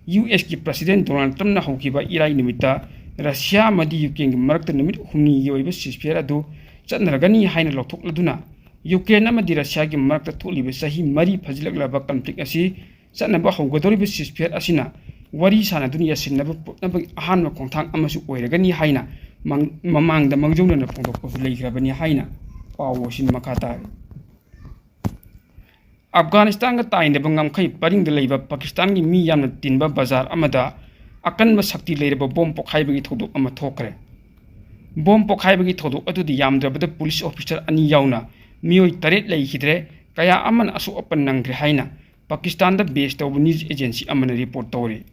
USꯀꯤ president Donald Trumpꯅ ꯍꯧꯈꯤꯕ ꯏꯔꯥꯏ ꯅꯨꯃꯤꯠꯇ ꯔꯁꯤꯌꯥ ꯑꯃꯗꯤ ꯌꯨꯀ꯭ꯔꯦꯟꯒꯤ ꯃꯔꯛꯇ ꯅꯨꯃꯤꯠ ꯍꯨꯝꯅꯤꯒꯤ ꯑꯣꯏꯕ ceasefire ꯑꯗꯨ ꯆꯠꯅꯔꯒꯅꯤ ꯍꯥꯏꯅ ꯂꯧꯊꯣꯛꯂꯗꯨꯅ, ꯌꯨꯀ꯭ꯔꯦꯟ ꯑꯃꯗꯤ ꯔꯁꯤꯌꯥꯒꯤ ꯃꯔꯛꯇ ꯊꯣꯛꯂꯤꯕ ꯆꯍꯤ ꯃꯔꯤ ꯐꯥꯖꯤꯜꯂꯛꯂꯕ conflict ꯑꯁꯤ ꯆꯠꯅꯕ ꯍꯧꯒꯗꯧꯔꯤꯕ ceasefire ꯑꯁꯤꯅ ꯋꯥꯔꯤ ꯁꯥꯟꯅꯗꯨꯅ ꯌꯥꯁꯤꯟꯅꯕ ꯄꯨꯔꯛꯅꯕꯒꯤ ꯑꯍꯥꯟꯕ ꯈꯣꯡꯊꯥꯡ ꯑꯃꯁꯨ ꯑꯣꯏꯔꯒꯅꯤ ꯍꯥꯏꯅ ꯃꯥꯡ-, ꯃꯃꯥꯡꯗ ꯃꯥꯡꯖꯧꯅꯅ ꯐꯣꯡꯗꯣꯛꯄꯁꯨ ꯂꯩꯈ꯭ꯔꯕꯅꯤ ꯍꯥꯏꯅ ꯄꯥꯎ ꯑꯁꯤꯅ ꯃꯈꯥ ꯇꯥꯔꯤ꯫ ꯑꯐꯒꯥꯅꯤꯁꯇꯥꯟꯒ ꯇꯥꯏꯅꯕ ꯉꯝꯈꯩ ꯄꯔꯤꯡꯗ ꯂꯩꯕ ꯄꯥꯀꯤꯁꯇꯥꯟꯒꯤ ꯃꯤ ꯌꯥꯝꯅ ꯇꯤꯟꯕ ꯕꯖꯥꯔ ꯑꯃꯗ ꯑꯀꯟꯕ ꯁꯛꯇꯤ ꯂꯩꯔꯕ ꯕꯣꯝ ꯄꯣꯈꯥꯏꯕꯒꯤ ꯊꯧꯗꯣꯛ ꯑꯃ ꯊꯣꯛꯈ꯭ꯔꯦ꯫ ꯕꯣꯝ ꯄꯣꯈꯥꯏꯕꯒꯤ ꯊꯧꯗꯣꯛ ꯑꯗꯨꯗ ꯌꯥꯝꯗ꯭ꯔꯕꯗ ꯄꯨꯂꯤꯁ ꯑꯣꯐꯤꯁꯥꯔ ꯑꯅꯤ ꯌꯥꯎꯅ ꯃꯤꯑꯣꯏ ꯇꯔꯦꯠ ꯂꯩꯈꯤꯗ꯭ꯔꯦ, ꯀꯌꯥ ꯑꯃꯅ ꯑꯁꯣꯛ ꯑꯄꯟ ꯅꯪꯈ꯭ꯔꯦ ꯍꯥꯏꯅ ꯄꯥꯀꯤꯁꯇꯥꯟꯗ ꯕꯦꯁ ꯇꯧꯕ ꯅ꯭ꯌꯨꯁ ꯑꯦꯖꯦꯟꯁꯤ ꯑꯃꯅ ꯔꯤꯄꯣꯔꯠ ꯇꯧꯔꯤ꯫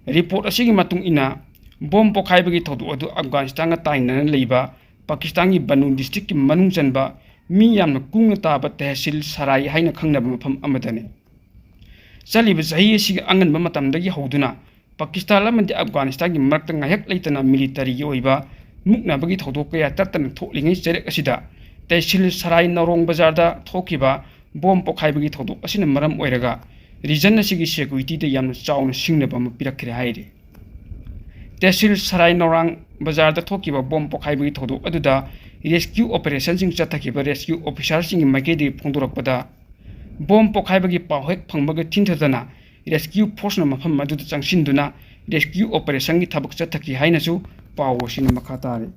ꯔꯤꯄꯣꯔꯠ ꯑꯁꯤꯒꯤ ꯃꯇꯨꯡ ꯏꯟꯅ, ꯕꯣꯝ ꯄꯣꯈꯥꯏꯕꯒꯤ ꯊꯧꯗꯣꯛ ꯑꯗꯨ ꯑꯐꯒꯥꯅꯤꯁꯇꯥꯟꯒ ꯇꯥꯏꯅꯅ ꯂꯩꯕ ꯄꯥꯀꯤꯁꯇꯥꯟꯒꯤ ꯕꯅꯨ ꯗꯤꯁꯇ꯭ꯔꯤꯛꯀꯤ ꯃꯅꯨꯡ ꯆꯟꯕ ꯃꯤ ꯌꯥꯝꯅ ꯀꯨꯡꯅ ꯇꯥꯕ ꯇꯦꯍꯁꯤꯜ ꯁꯔꯥꯏ ꯍꯥꯏꯅ ꯈꯪꯅꯕ ꯃꯐꯝ ꯑꯃꯗꯅꯤ꯫ ꯆꯠꯂꯤꯕ ꯆꯍꯤ ꯑꯁꯤꯒꯤ ꯑꯉꯟꯕ ꯃꯇꯝꯗꯒꯤ ꯍꯧꯗꯨꯅ ꯄꯥꯀꯤꯁꯇꯥꯟ ꯑꯃꯗꯤ ꯑꯐꯒꯥꯅꯤꯁꯇꯥꯟꯒꯤ ꯃꯔꯛꯇ ꯉꯥꯏꯍꯥꯛ ꯂꯩꯇꯅ ꯃꯤꯂꯤꯇꯔꯤꯒꯤ ꯑꯣꯏꯕ ꯃꯨꯛꯅꯕꯒꯤ ꯊꯧꯗꯣꯛ ꯀꯌꯥ ꯇꯠꯇꯅ ꯊꯣꯛꯂꯤꯉꯩ ꯆꯩꯔꯛ ꯑꯁꯤꯗ ꯇꯦꯍꯁꯤꯜ ꯁꯔꯥꯏ ꯅꯧꯔꯣꯡ ꯕꯖꯥꯔꯗ ꯊꯣꯛꯈꯤꯕ ꯕꯣꯝ ꯄꯣꯈꯥꯏꯕꯒꯤ ꯊꯧꯗꯣꯛ ꯑꯁꯤꯅ ꯃꯔꯝ ꯑꯣꯏꯔꯒ ꯔꯤꯖꯟ ꯑꯁꯤꯒꯤ ꯁꯦꯀ꯭ꯌꯨꯔꯤꯇꯤꯗ ꯌꯥꯝꯅ ꯆꯥꯎꯅ ꯁꯤꯡꯅꯕ ꯑꯃ ꯄꯤꯔꯛꯈ꯭ꯔꯦ ꯍꯥꯏꯔꯤ꯫ ꯇꯦꯍꯁꯤꯜ ꯁꯔꯥꯏ ꯅꯧꯔꯥꯡ ꯕꯖꯥꯔꯗ ꯊꯣꯛꯈꯤꯕ ꯕꯣꯝ ꯄꯣꯈꯥꯏꯕꯒꯤ ꯊꯧꯗꯣꯛ ꯑꯗꯨꯗ ꯔꯦꯁꯀ꯭ꯌꯨ ꯑꯣꯄꯔꯦꯁꯟꯁꯤꯡ ꯆꯠꯊꯈꯤꯕ ꯔꯦꯁꯀ꯭ꯌꯨ ꯑꯣꯐꯤꯁꯥꯔꯁꯤꯡꯒꯤ ꯃꯥꯏꯀꯩꯗꯒꯤ ꯐꯣꯡꯗꯣꯔꯛꯄꯗ, ꯕꯣꯝ ꯄꯣꯈꯥꯏꯕꯒꯤ ꯄꯥꯎ ꯍꯦꯛ ꯐꯪꯕꯒ ꯊꯤꯟꯊꯗꯅ ꯔꯦꯁꯀ꯭ꯌꯨ ꯐꯣꯔꯁꯅ ꯃꯐꯝ ꯑꯗꯨꯗ ꯆꯪꯁꯤꯟꯗꯨꯅ ꯔꯦꯁꯀ꯭ꯌꯨ ꯑꯣꯄꯔꯦꯁꯟꯒꯤ ꯊꯕꯛ ꯆꯠꯊꯈꯤ ꯍꯥꯏꯅꯁꯨ ꯄꯥꯎ ꯑꯁꯤꯅ ꯃꯈꯥ ꯇꯥꯔꯤ꯫